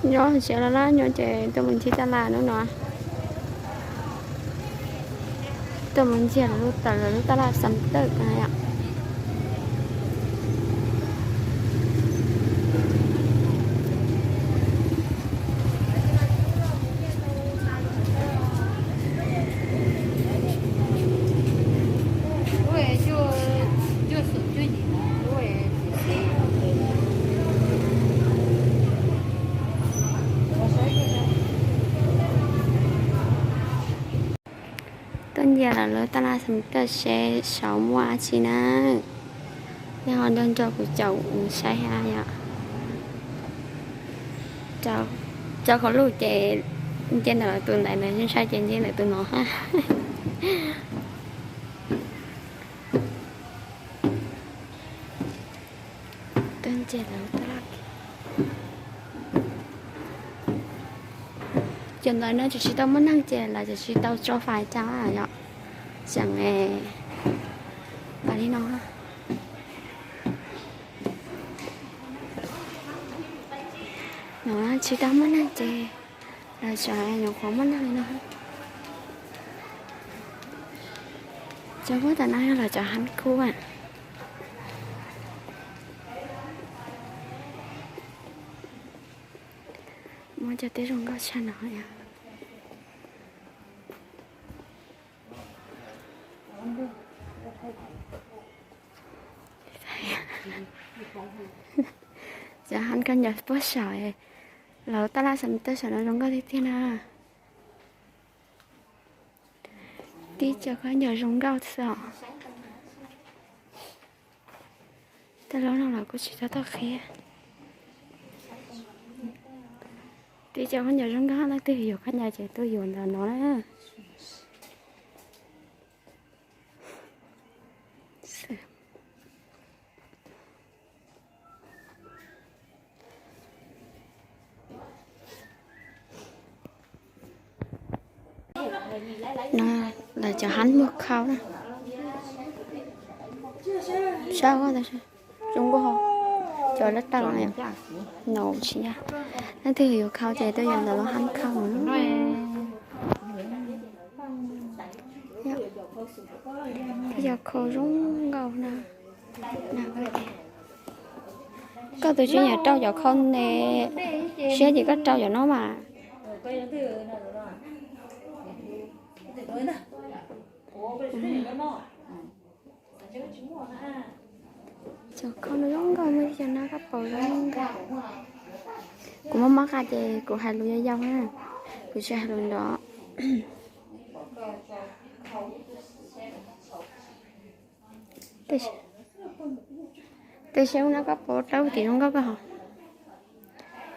Nyob tsev los lawm, nyob ces tuaj mus ncig taj laj hnub no. Tuaj mus ncig lawv lub, lawv lub taj laj Xas Tawj yom. Tuaj ncig lawv lub taj laj Xas Tawj seb saum muaj dab tsi na. Nej ho nrog nrog kuv caum saib ha yom. Cov hauv lub ces nce ntawm lawv tus ntawd na, ntshai ces nce ntawm tus no ha. Tuaj ncig lawv taj laj. Cov ntawd no tseem tsis tau muaj neeg ces lawv tseem tsis tau tso fais cas yom. Tseem tas li no. No tsis tau muaj neeg ces lawv tseem nyuam qhuav muaj neeg li no. Cov huab tam no yog lawv cov hab khub. Muaj cov teb zoo nkauj tshaj no. Cov hab khaub ncaws puag saum, lawv taj laj Xas Tawj saum no zoo nkauj tiag tiag na. Tib co khaub ncaws zoo nkauj xwb os. Tej lub no los kuj tsis tau toj qhib. Tib co khaub ncaws zoo nkauj, leej twg yuav khaub ncaws ces tuaj yuav ntawm no na. No lawv cov hab muag khau na. Saib, zoo nkauj. Cov lab tau no tsis yog. Leej twg yuav khau ces tuaj yuav ntawm lub hab khau no. Tej cov khau zoo nkauj na. Koj tus tsis nyiam rau cov khau ne, siab ces koj rau cov no mas. Cov khau no zoo nkauj, muaj cov no koj pauv zoo nkauj. Kuv mob mob qab ces kuv hais lus yau yau na, kuv tsis hais lus nrov. Tab sis ub no koj pauv rau tim zoo nkauj koj hos.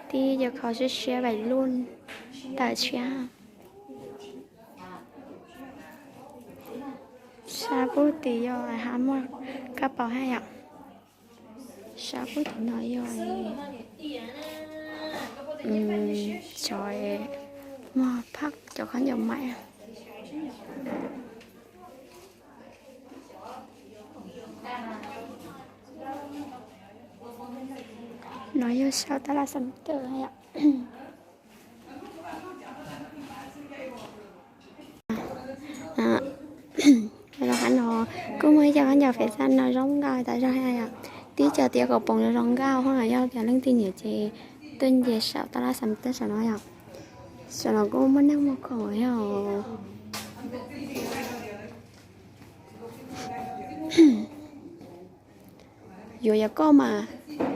Tib cov khau siab siab vais luj tawm tshiab. Sab pub tim yog hab muag kab paus hab yom. Sab pub tim no yog cov muag phaj cov khaub ncaws maim. No yog saum tab laj Xas Tawj yom. Los hab no kuj muaj ib co khaub ncaws fev xaj no zoo nkauj tas zog yom. Tib co tias kom poob zoo nkauj ho yog tias leej twg nyiam ces tuaj ncig saum tab laj Xas Tawj saum no yom. Saum no kuj muaj neeg muag khoom yog. Yuav yog koj mas,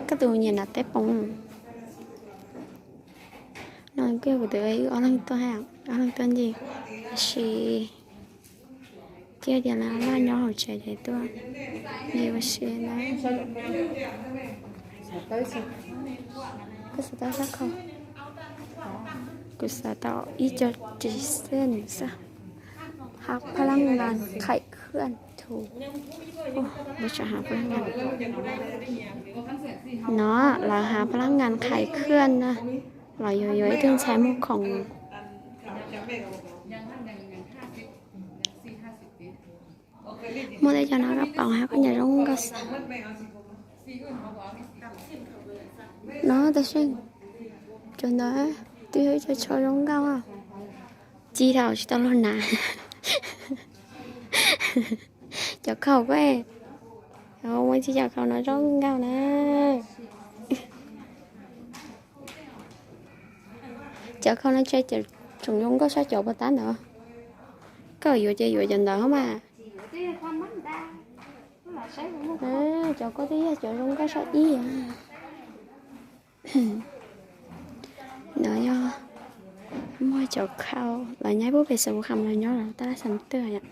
koj tus nyiam nram teb poob. No kuj yog kuv tus ob leeg tuaj, ob leeg tuaj ncig, tab sis cia tias lawv laj nyob hauv tsev ces tuaj ncig ua si na. Koj xav tau sab khau? Kuv xav tau ib co ris xej xwb. Hab phab lab nkas khaim khwj thu. Lub tsam hab phab lab nkas. No lawv hab phab lab nkas khaim khwj na. Los yuav yuav ib tug ntxhais muag khoom. Muaj tej co no kab paus hab khaub ncaws zoo nkauj xwb. No tab sis Cov ntawd twb yog ib co tsho zoo nkauj, ci dhau tsis tau los hnav. Cov khaus ko, ua tsis cov khaus no zoo nkauj na. Cov khaus no tseem zoo nkauj sab cov puas tab ntawd. Koj yuav ces yuav cov ntawd mas. Cov ko twb yog cov zoo nkauj sab ib. No yog muaj cov khaus los nyob pub pem xav hu kham los nyob los tab laj xam twj yom.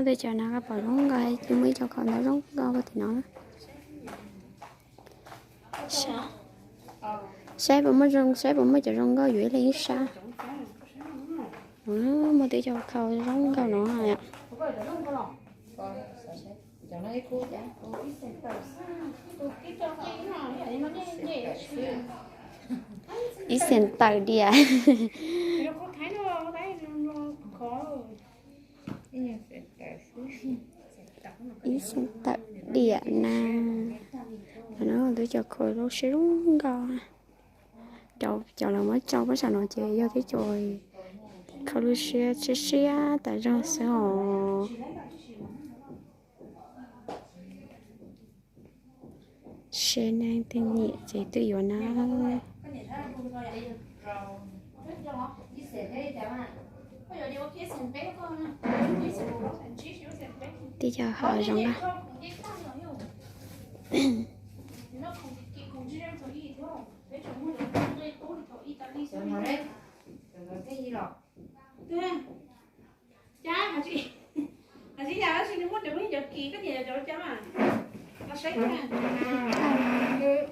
Tej cov no koj pom zoo nkauj, muaj ib co khaus ntawd zoo nkauj puag tim no. Saib puas muaj zoo, saib puas muaj cov zoo nkauj yuav ib leeg ib sab. Muaj tej co khaus zoo nkauj no. Ib xees tawm diam. Ib xees tawm diam na. Twb cov khaus lub siab zoo nkauj. Cov lawv muab tso puag saum no ces yog twb cov khaus lub siab siab siab tas zog xwb os. Seb nej twg nyiam ces twb yuav na. Twb cov hom zoo na.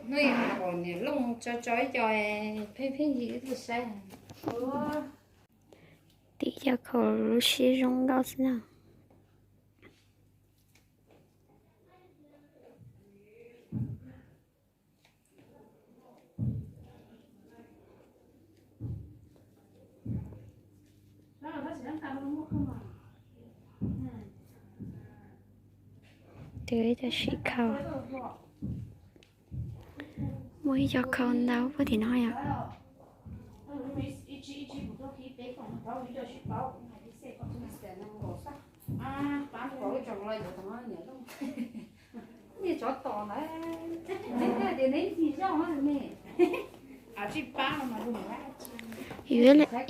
Hnub ib pom niam Looj tso tso ib co pheej pheej yig wb tuaj saib. Twb cov khaus lub siab zoo nkauj xwb na. Twb cov sim khaus. Muaj ib co khaus ntau puag tim no yom.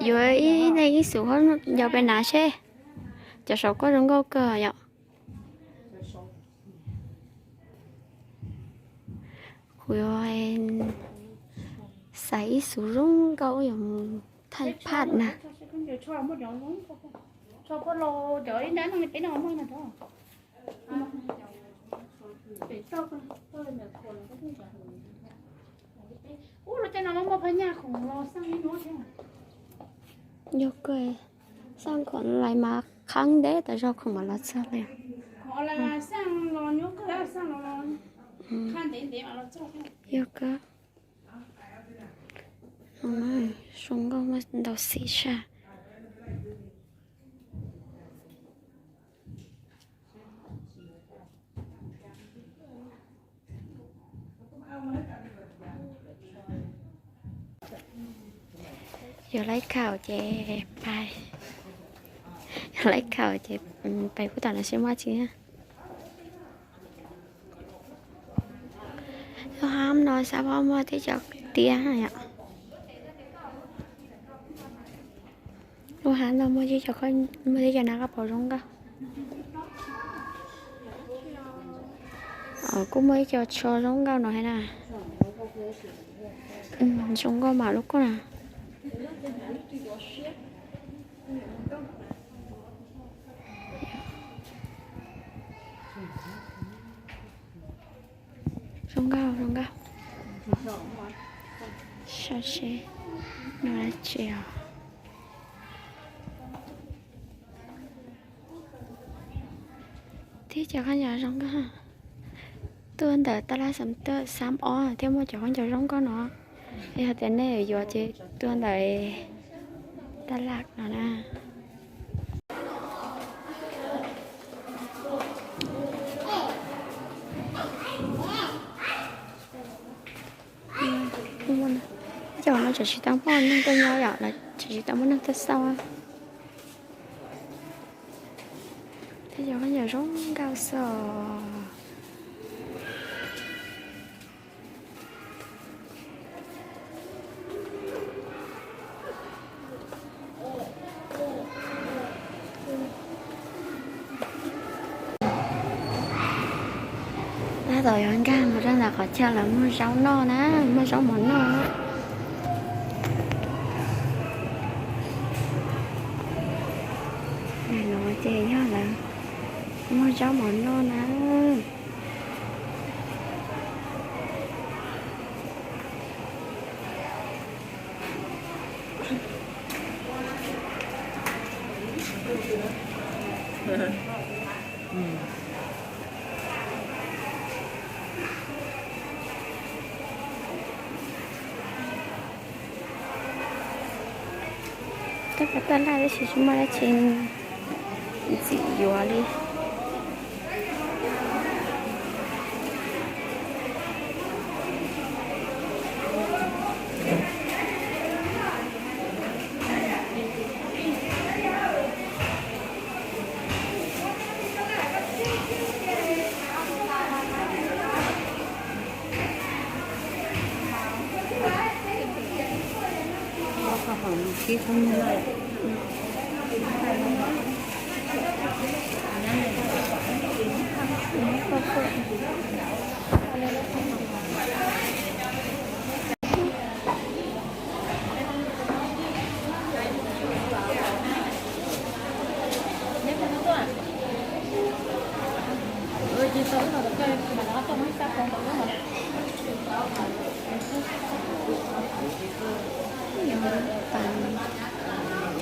Yuav ib leeg ib xus ncaws peb hnav seb. Cov saum koj zoo nkauj kawg yom. Kuv yuav xaiv ib xus zoo nkauj yuav mus thaij phaj na. Yog kawg, xaj khoom lais mas qhab ntev tas zog khoom mam los txog li. Yog kawg, zoo nkauj muaj ntau xim saj. Yog laib khaum ces pais, yog laib khaum ces pais pub tom no seb muaj tsi. Lub hab no xav pom muaj teb cov tiab yom. Lub hab no muaj teb cov, muaj teb cov nas koj pom zoo nkauj. Kuj muaj ib co tsho zoo nkauj no hais na. Zoo nkauj mam lub koj na. Zoo nkauj, zoo nkauj. Saib seb nws dab tsi os. Tib cov khaub ncaws zoo nkauj. Tuaj ntawm tab laj xab ob thiaj muaj cov khaub ncaws zoo nkauj no. Yog tias nej yuav ces tuaj ntawm tab laj no na. Tseem tsis tau muaj neeg tuaj nyob yom, tseem tsis tau muaj neeg tuaj xauj. Tej zaum poj niam zoo nkauj xwb os. Tab tom yuav nkag mus rau ntawm qhov chaw lawv muag zaub noj na, muag zaub mov noj. No ces yog lawv muag zaub mov noj na. Tab tom taj laj tab sis tsis muaj dab tsi ntxim yuav li.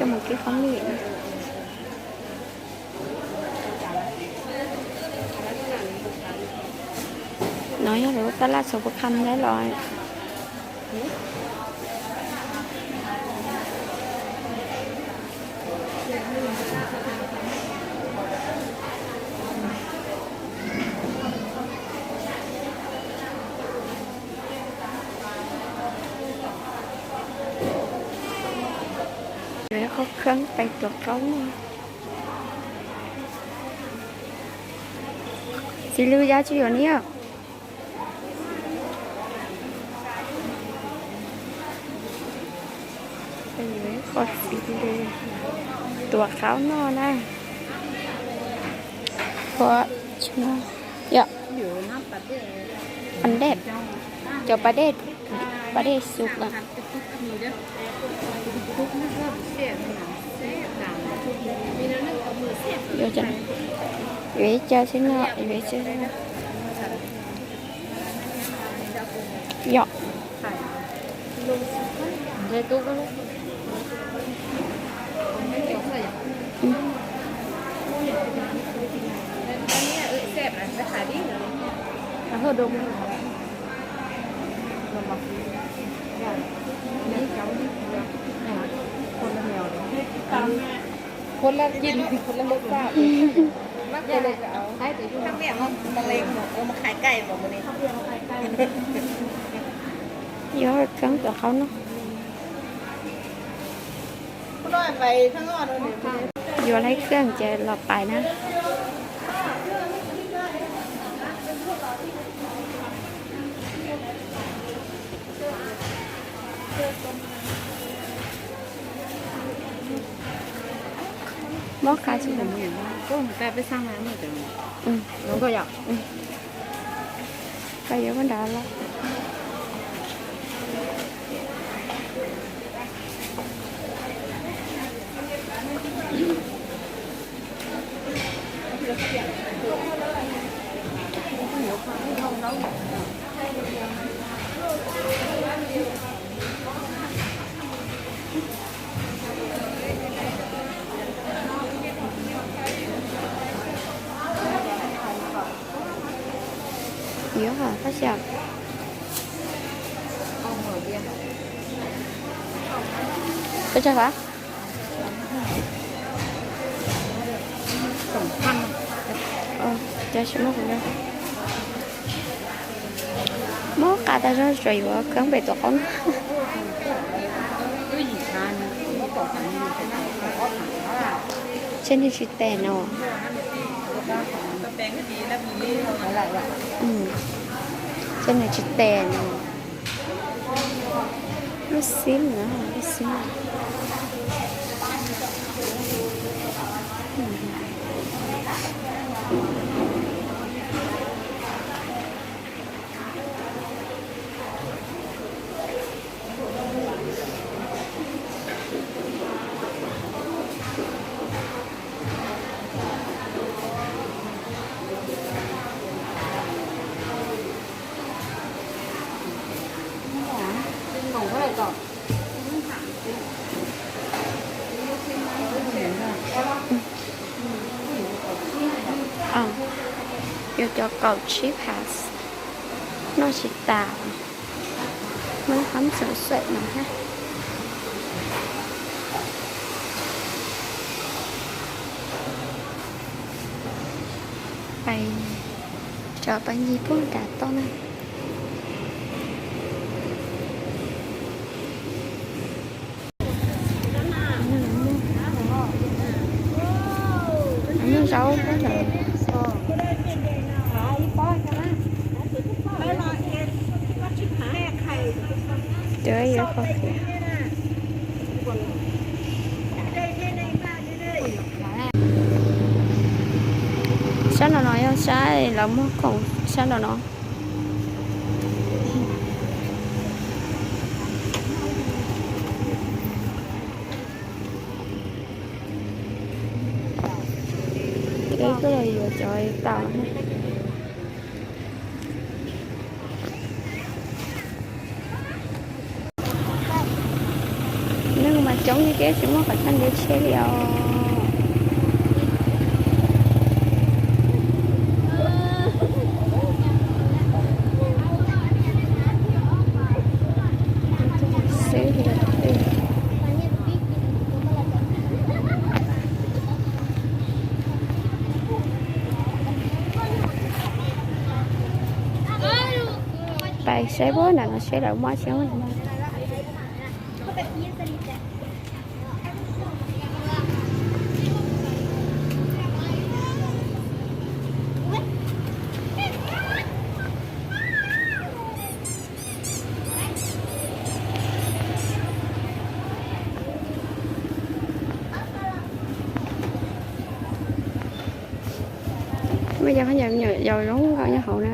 Coj mus kib qhob mim. No yog lub tab laj txhuv pub kham ntawd los. Yuav ib qho kheeb pais tuav qaub no. Txiv lws ya tsis yuav niam. Yuav ib qho txiv lws tuav qaub noj na. Ua, tsis muaj, yom, pas dej, cov pas dej, pas dej xu. Yuav ib co xwb no, yuav ib co xwb no. Yom. Khuôn lab cin, khuôn lab lốc pam. Mắc khuôn lốc áo. Các mẹ mà, mà lên mà, mà khai cày mà, mà đi. Yuav kheeb tuav qaub noj. Yuav lub kheeb ces los pais na. Mob qab tsis. Koj yuav ua nrad los. Yuav hais tau xyaum. Koj tsa hov. Cov tsis muaj kuv, mob qab tas zog, tsuas yuav kheeb pem tuav qaub noj. Tej neeg tsis tes no. Tej neeg tsis tes no. Lub xib no, lub xib no. Yuav cov kaum tsib pas, noj tsis tas. Muaj lub hab txoom xuam no thiab. Pais, cov pais ncig puag nram toj na. Muaj zaub puag ntawd. Cov yuav kho khiav. Sab no no yog sab lawv muag khoom sab no no. Peb tuaj los yuav cov tau. Neeg mas coob li, peb tsis muaj qhov chaw ntev tshiab li os. Pais saib puag nram no seb lawv muaj tsis muaj. Muaj cov khaub ncaws me nyuam yaus zoo nkauj nyob hauv na.